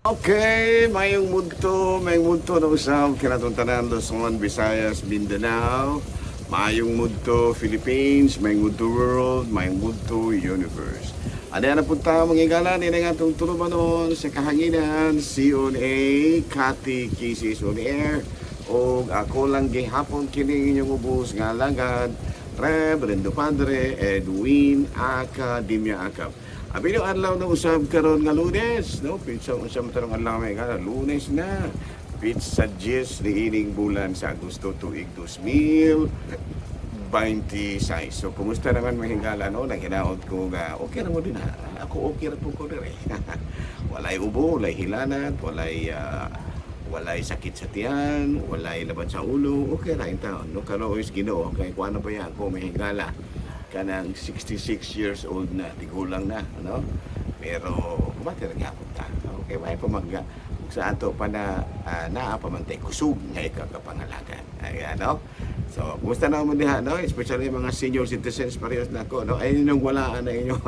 Okay, mayong mudto na usab kanatong tanan, Luzon, Visayas, Mindanao, mayong mudto Philippines, mayong mudto world, mayong mudto universe. Ano na punta, mga higala, ni nga atong tulumanon sa kahanginan, CONA, Kati Kisses on Air, o ako lang gihapon kini inyong ubos nga alagad, Reverendo Padre Edwin Academia Acap. Abi no adlaw na usab karon nga Lunes, no? Pitsa unsa man tarong adlaw, may nga Lunes na. Pitsa 10 niining bulan sa Agosto, tuig 2026. So kumusta naman, mga higala, no? Naghinaot ko nga okay ra mo din ha. Ako okay ra po ko dire. Walay ubo, walay hilanat, walay sakit sa tiyan, walay laban sa ulo, okay ra taon. No, karon is Ginoo kay kuan na ba yan ako, may higala, kanang 66 years old na, tigulang na, ano? Pero kumati ra gyapon ta. Okay, may pamagga sa ato pa na naa pa man tay kusog nga ikakapangalagan. Ayan, no? So, kumusta na mo diha, no? Especially mga senior citizens parehas na ako, no? Ay, inyong walaan na inyong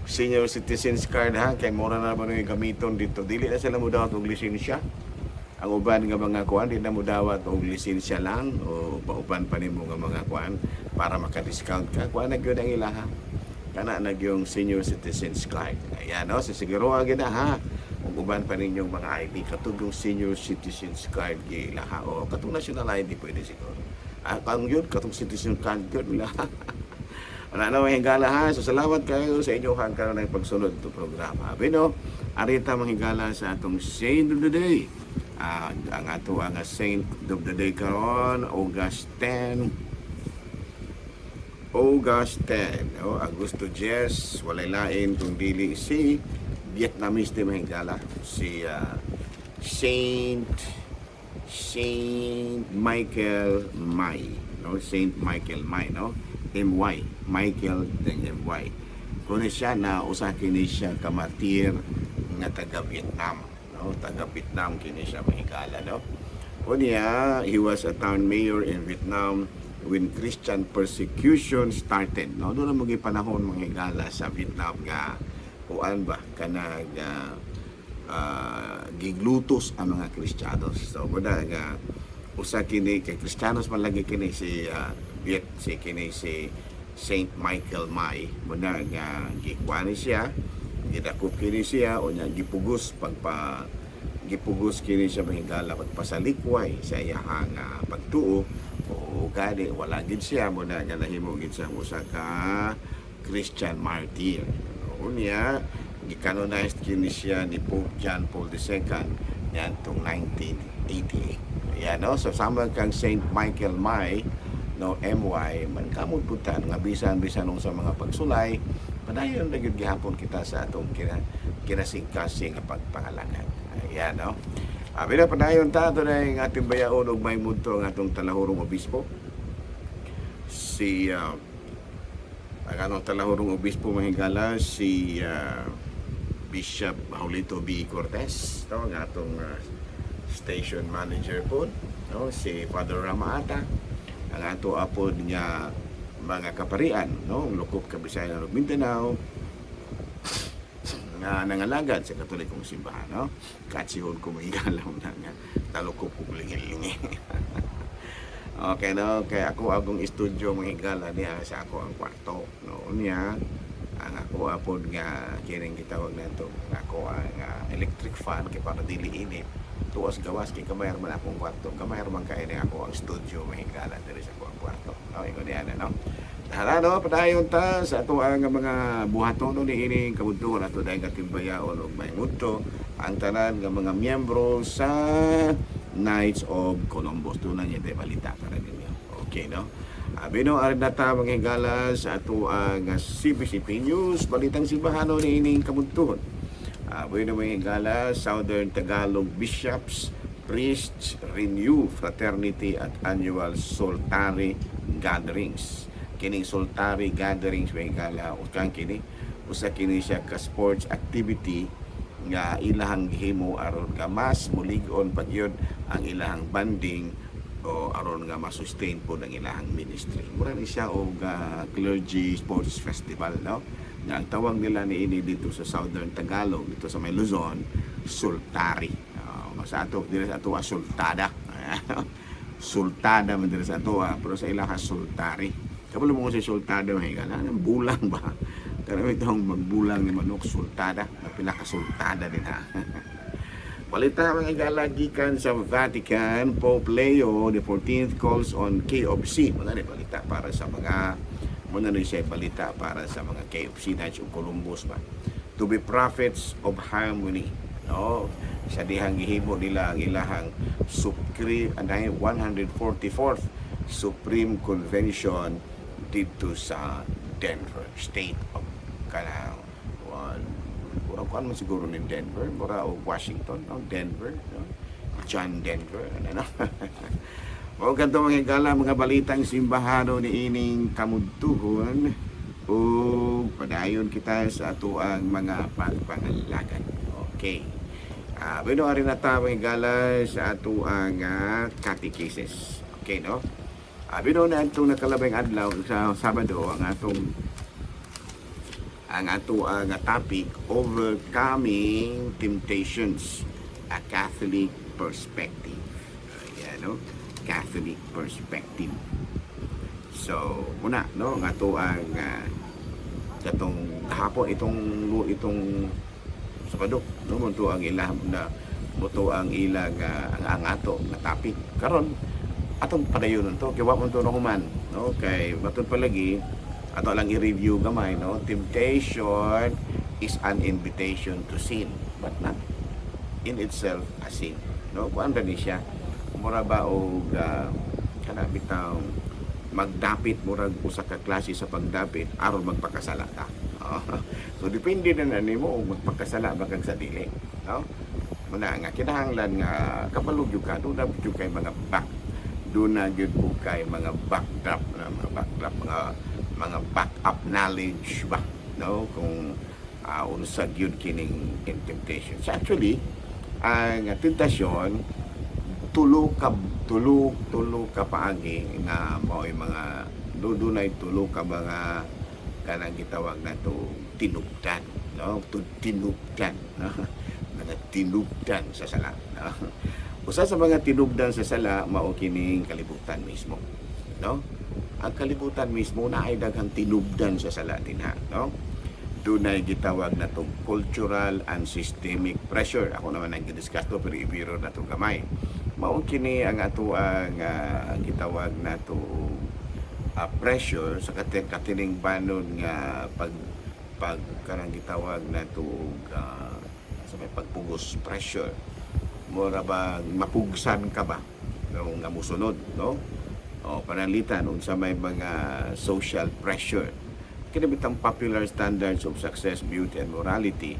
senior citizens card ha, kay mura na naman yung gamiton dito. Dili na sila mo dawat og lisensya. Ang uban nga mga kuan, di na mo dawat og lisensya lang o pauban pa nimo nga mga kuan para maka-discount ka. Kuan na gyud ang ilaha. Kana na yung senior citizens card. Ayan, no? So, siguro ang gina ha. Ug uban pa ninyong mga ID, katong yung senior citizens card gilaha o katong national ID pwede siguro. Ah, kang yun, katong citizen card yun ilaha. Wala na, mga higala ha. So salamat kayo sa inyong hanggang ng pagsunod to programa. Bino, arita, mga higala, sa atong Saint of the Day. Ang ato ang Saint of the Day karon August 10. August 10, no? Agosto 10, walay lain kung dili si Vietnamese di, mga higala, si Saint Michael Mai, no? Saint Michael Mai, no? MY, Michael then MY. Kuno siya na usa kini siya ka martir nga taga Vietnam, no? Taga Vietnam kini siya, mga higala, no? Unya, he was a town mayor in Vietnam when Christian persecution started, no? Doon ang mga panahon, mga higala, sa Vietnam nga kuan ba, kanang giglutos ang mga Kristiyanos. So muna nga usa kini kay Kristiyanos man lagi kini si Viet si kini si Saint Michael Mai, muna nga gikuan ni siya, gidakop kini siya, unya gipugos pagpa gipugos kini siya, mga higala, pagpasalikway sa iyahang pagtuo o gani wala gid siya, muna nga nahimo gid siya usa ka Christian martyr. Unya gicanonized kini siya ni Pope John Paul II niadtong 1988. Ayan, no? So sama kang Saint Michael Mai, no, MY, man kamot pud ta nga bisan bisan sa mga pagsulay, padayon na gyud gihapon kita sa atong kinasingkasing nga pagpangalagad. Ayan, no? Abi na padayon ta ato na ang ating bayaon og may mudto ang atong talahurong obispo. Si ang anong talahurong obispo, mga higala, si Bishop Paulito B. Cortez, no, ang atong station manager po, no, si Father Ramaata, ang ato apod nga mga kaparian, no, lukop Kabisaya ug Mindanao nga nangalagad sa Katolikong simbahan, no. Katsihon ko, mga higala, na nga talukop ko lingi-lingi. Okay, no, kay ako akong studio, mga higala, niya sa ako ang kwarto, no. Niya ang ako apod nga kining gitawag nato ako ang electric fan kay para dili init tuos gawas kay gamay man akong kwarto, gamay man kay ni ako ang studio, mga higala, diri sa ako ang kwarto, no. Ingon niya na, no. Tara, no, padayon ta sa ato ang mga buhaton no niining kabudtuan ato dahil katimbayaon og may mudto ang tanan nga mga miyembro sa Knights of Columbus. Doon na niya balita para ninyo. Okay, no? Abi no, arin na ta, mga higala, sa ato ang CBCP News, Balitang Simbahano niining kabudtuon. Bueno, mga higala, Southern Tagalog Bishops, Priests Renew Fraternity at Annual Soltari Gatherings. Kining Soltari Gatherings, mga higala, ukan kini, usa kini siya ka sports activity nga ilahang gihimo aron nga mas mulig-on pag yun ang ilahang bonding o aron nga ma-sustain po ng ilahang ministry. Mura ni siya og clergy sports festival, no? Nga ang tawag nila niini dito sa Southern Tagalog, dito sa may Luzon, Sultari. Sa ato diri, sa ato sultada. Sultada man diri sa ato, pero sa ilaha sultari. Kabalo mo si sultada, mga higala, bulang ba? Pero itong magbulang ni manok, sultada, pinakasultada din ha. Balita, mga higala, gikan sa Vatican, Pope Leo the 14th calls on K of C. Muna ni balita para sa mga muna ni siya balita para sa mga K of C, Knights of Columbus ba, to be prophets of harmony. No? Sa dihang gihimo nila ang ilahang Supreme anay 144th Supreme Convention dito sa Denver, state of kanang mura kuan man siguro ni Denver, mura o Washington, no? Denver, no? John Denver, ano no? Mao ganto, mga higala, mga balitang simbahano ni ining kamudtuhon o padayon kita sa atoang mga pagpangalagan. Okay. Bueno, ari na ta, mga higala, sa atoang catechesis. Okay, no? Bueno na itong nakalabing adlaw sa Sabado, ang ato ang topic, "Overcoming Temptations, a Catholic Perspective." Ayan, no? Catholic perspective. So, muna, no, ang ato ang katong hapon itong itong Sabado, no, mo ang ilang na mo ang ilang ang ato nga topic karon. Atong padayon to kay wa man to nahuman, no, kay matud palagi ato lang i-review gamay, no? Temptation is an invitation to sin but not in itself a sin, no? Kuan ra ni siya, mura ba og kana bitaw magdapit, murag usa ka klase sa pagdapit aron magpakasala ka. Oh. So depende na na nimo og magpakasala ba kag sa dili, no? Muna nga kinahanglan nga kabalo gyud ka, doon na gyud kay mga back doon na gyud po kay mga backdrop na mga backdrop, mga backup knowledge ba, no, kung unsa gyud kining in temptation. So actually ang tentasyon, tulo ka paagi nga mao'y mga dunay tulo ka mga kanang gitawag nato tinubdan, no? Tinubdan, no? Mga tinubdan sa sala, no? Usa sa mga tinubdan sa sala mao kining kalibutan mismo, no? Ang kalibutan mismo na ay daghang tinubdan sa sala dinha, no? Dunay gitawag na to cultural and systemic pressure. Ako naman ang gidiscuss to, pero ibiro na to gamay. Mao kini ang ato ang gitawag na to pressure sa katining banon nga pag pag kanang gitawag na to sa may pagpugos, pressure, mura ba mapugsan ka ba, no, nga musunod, no? O pananglitan unsa may mga social pressure, kini bitang popular standards of success, beauty and morality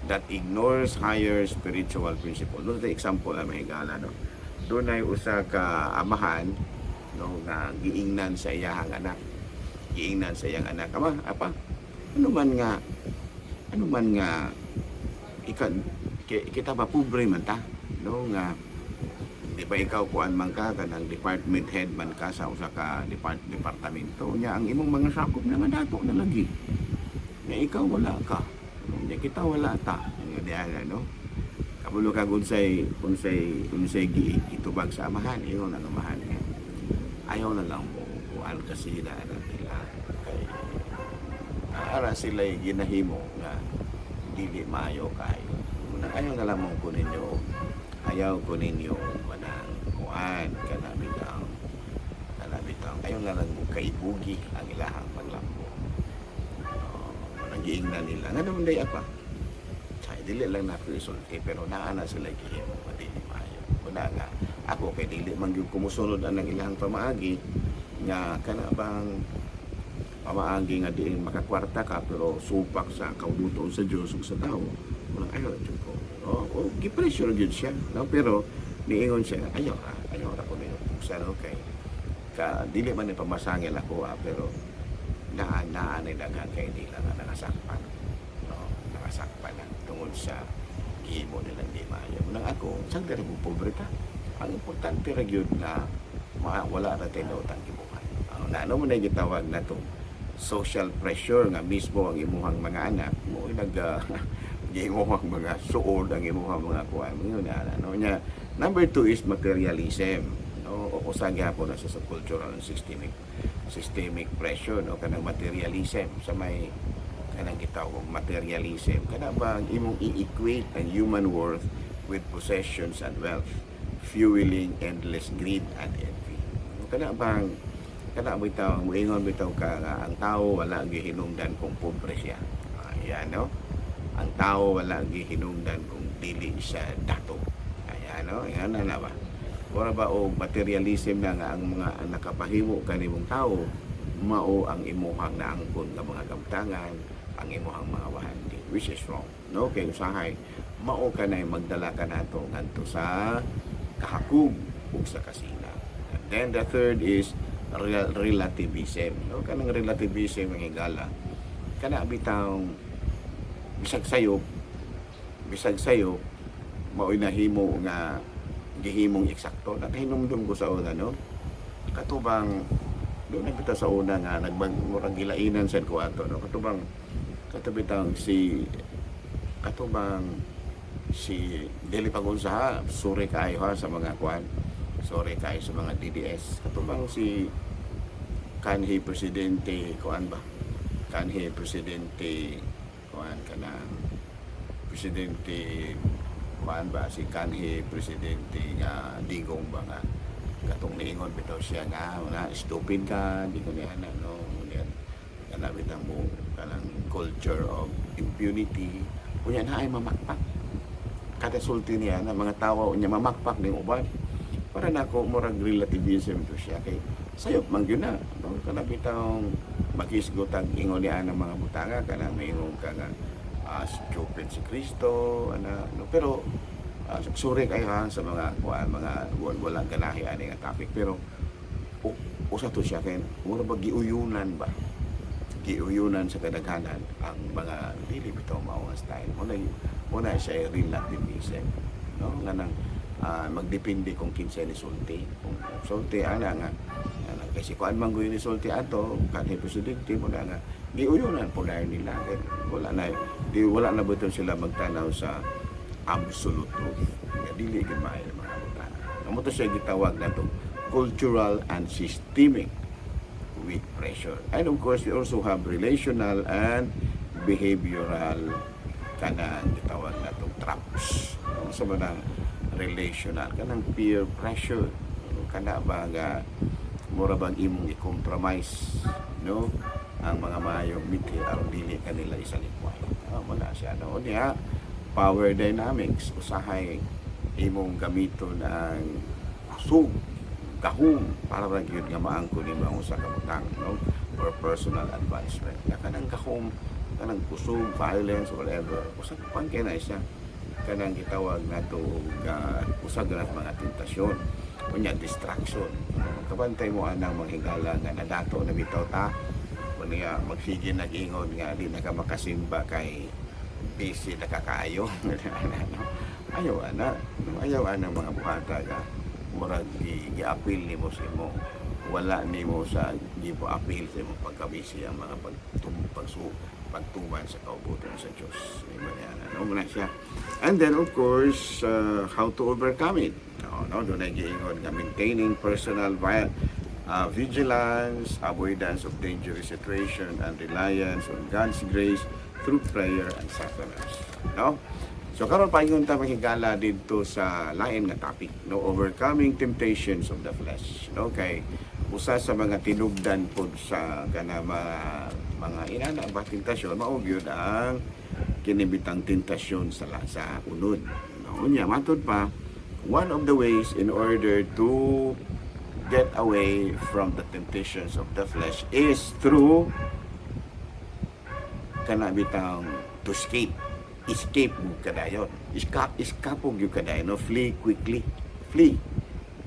that ignores higher spiritual principle. Doon sa example ang mahigala, no? Doon ay usa ka amahan, no, nga giingnan sa iyahang anak. Giingnan sa iyang anak, "Ama, apa, ano man nga ika, kita ba pobre man ta, no, nga di ba ikaw kuan man ka, kanang department head man ka sa usa ka departamento nya, ang imong mga sakop na nga dato na lagi nga ikaw wala ka nya, kita wala ta nga di ana, no? Kabalo ka unsay unsay unsay gitubag sa amahan?" Ingon ang amahan nga, "Ayaw na lang mo kuan kasi na nila kay ara sila ginahimo nga dili maayo kayo. Muna ayaw na lang mo ko ninyo, ayaw ko ninyo manang kuan kana bitaw, kana bitaw, ayaw na lang mo kaibugi ang ilahang paglambo." Oh, manang giingnan nila nga naman day apa. Say, dili lang na isulti pero naa na sila gihimo nga dili maayo. Una nga ako kay dili man gyud kumusunod anang ilahang pamaagi nga kana bang pamaagi nga diin makakwarta ka pero supak sa kaubuton sa Dios ug sa tao. Walang ayaw jud ko. Oh, gi-pressure gyud siya, no? Pero niingon siya, Ayaw ra ko ninyo pugsan, okay ka, dili man ni pamasangil ako ah, pero naa naa ni daghan kay nila nga nakasakpan, no, nakasakpan na tungod sa gihimo nilang di maayo. Nang ako sang diri mo pobre ta, ang importante ra gyud nga wala ra tay daotang gibuhat." Na ano mo na gitawag na to social pressure nga mismo ang imuhang mga anak mo nag Gimuhang mga suod ang imuhang mga kuan yun na ano nya. Number two is materialism, no? O usa gyapon na siya sa cultural and systemic pressure, no? Kanang materialism, sa may kanang gitawag materialism, kana ba ang imong i-equate ang human worth with possessions and wealth, fueling endless greed and envy, no? Kana bang kana bitaw moingon bitaw ka nga ang tao wala gihinungdan kung pobre siya. Ayan, no? Ang tao wala gihinungdan kung dili siya dato. Ayan, no? Ayan na na ba? Mura ba og materialism na nga ang mga nakapahimo kanimong tao mao ang imuhang naangkon nga mga gamtangan, ang imuhang mga wahandi, which is wrong, no? Kay usahay mao kanay magdala ka nato ngadto sa kahakog ug sa kasina. And then the third is relativism, no? Kanang relativism, ang higala, kana bitang bisag sayop mao'y nahimo nga gihimong eksakto. Nakahinumdum ko sa una, no? Katubang doon na kita sa una nga nagbag murag gilainan sa ko ato, no? Katubang katubitang si katubang si dili pagunsa ha, sorry kaayo ha sa mga kuan, sorry kaayo sa mga DDS. Katubang si kanhi presidente kuan ba, kanhi presidente kuan, kanang presidente kuan ba, si kanhi presidente nga Digong ba, nga katong niingon bitaw siya nga na stupid ka, di ko niya na, no? Niya kana bitang mo kanang culture of impunity. Unya na ay mamakpak kada sulti niya na mga tawo, unya mamakpak ning uban. Para nako murag relativism to siya kay sayop man gyud na, no? Kana bitang maghisgot ang ingon niya ng mga butanga, kanang maingon ka nga stupid si Kristo ana, no? Pero sorry kayo ha sa mga kuan, mga walang ganahi ani nga topic, pero usa to siya kay mura ba giuyunan ba, giuyunan sa kadaghanan ang mga dili bitaw mao nga style mo na. Muna siya ay relativism, no? Nga nang magdepende kung kinsa ni sulti, kung sulti ana nga ana kasi kuan man gyud ni sulti ato kanhi presidente mo na nga giuyunan po na nila. Kay wala na di wala na bitaw sila magtanaw sa absolute truth nga dili gyud maayo ang mga butana. Mao to siya gitawag nato cultural and systemic weak pressure. And of course, we also have relational and behavioral kanang gitawag natong traps. No? Sa mga relational, kanang peer pressure, no? Kana ba nga mura bang imong i-compromise, no, ang mga maayong mithi aron dili kanila isalikway. Wala siya, no? Niya power dynamics, usahay imong gamiton ang kusog, gahom para ra gyud nga maangkon nimo ang usa ka butang, no, for personal advancement. Nga kanang gahom, kanang kusog, violence, whatever, usa ka kwan kay na siya kanang gitawag nato usa na mga tentasyon. Unya distraction, no? Kabantay mo anang mga higala nga nadato na bitaw ta. Unya magsige nag-ingon nga di na ka makasimba kay busy na ka kaayo. Ayaw ana, no? Ayaw ana mga buhata nga murag gi-appeal nimo sa imo, wala nimo sa gi-appeal sa imong pagkabisi ang mga pagtuman sa kaubuton sa Diyos. Di ba yan? Ano mo na siya? And then, of course, how to overcome it. No, doon ay giingon nga maintaining personal vigilance, avoidance of dangerous situation, and reliance on God's grace through prayer and sacraments. No? So karon paingon ta, mga higala, didto sa lain nga topic, no? Overcoming temptations of the flesh. No, kay usa sa mga tinubdan pod sa kana mga inana ba tentasyon mao gyud ang kinibitang tentasyon sa unod. No, unya matud pa, one of the ways in order to get away from the temptations of the flesh is through kana bitang to escape. Escape mo kadayon, escape, escape gyud kadayon, no? Flee quickly, flee,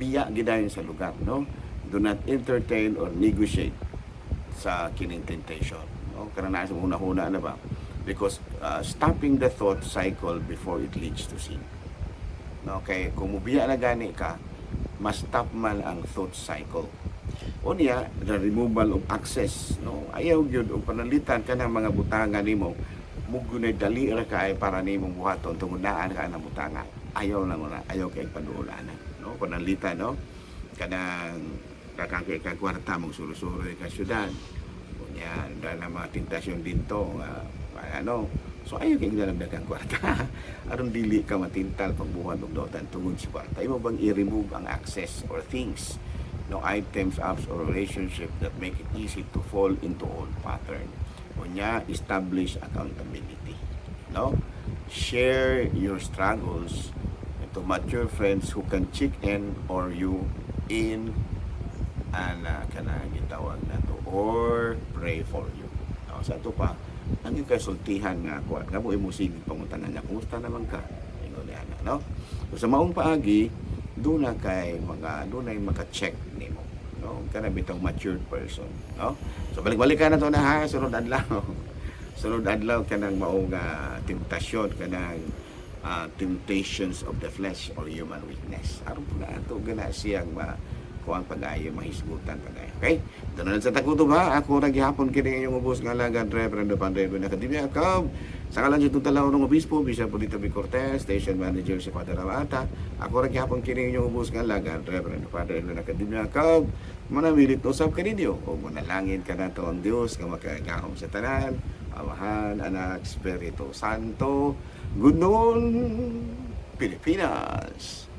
biya gidayon sa lugar, no? Do not entertain or negotiate sa kining temptation, no? Kana na sa una-una na ba, because stopping the thought cycle before it leads to sin, no? Kay kung mubiya na gani ka, ma-stop man ang thought cycle. Unya, the removal of access, no? Ayaw gyud og panalitan kanang mga butanga nimo. Mugunay dali ra kay para nimong buhaton tungod naa ka na butanga. Ayaw lang na, ayaw kay paduolanan, no? Pananglita, no? Kanang kakangkay ka kwarta, magsulo-sulo ka syudad. Unya, dahil na mga tentasyon dito nga ano. So ayaw kay dalang daghang kwarta aron dili ka matintal pagbuhat og dautan tungod sa kwarta. Imo bang i-remove ang access or things, no, items, apps or relationship that make it easy to fall into old pattern. Unya, establish accountability, no? Share your struggles to mature friends who can check in or you in ana kanang gitawag nato or pray for you, no? Sa ato pa ang kasultihan nga kuan nga mo imo sige pangutanan niya, "Kumusta naman ka?" Ingon niya, no? So, sa maong paagi doon na kay mga doon ay maka-check nimo, no? Kana bitong matured person, no? So balik-balikan na to na ha, sunod adlaw. Sunod adlaw, kanang maong temptasyon, kanang temptations of the flesh or human weakness, aron po na ato gana siyang ma kuang pag-ayo, mahisgutan pag-ayo. Okay? Doon na lang sa takutob ha. Ako ra gihapon kini inyong ubos nga alagad, Reverend Padre Edwin Academia. Kab sa ngalan sa Talaw ng Obispo, Bishop Polito B. Cortez, Station Manager si Father Ramata. Ako ra gihapon kini inyong ubos nga alagad, Reverend Padre Edwin Academia. Kab manamilit usab kaninyo. O manalangin ka nato ang Dios nga makagahom sa tanan. Amahan, Anak, Espiritu Santo. Good noon, Pilipinas.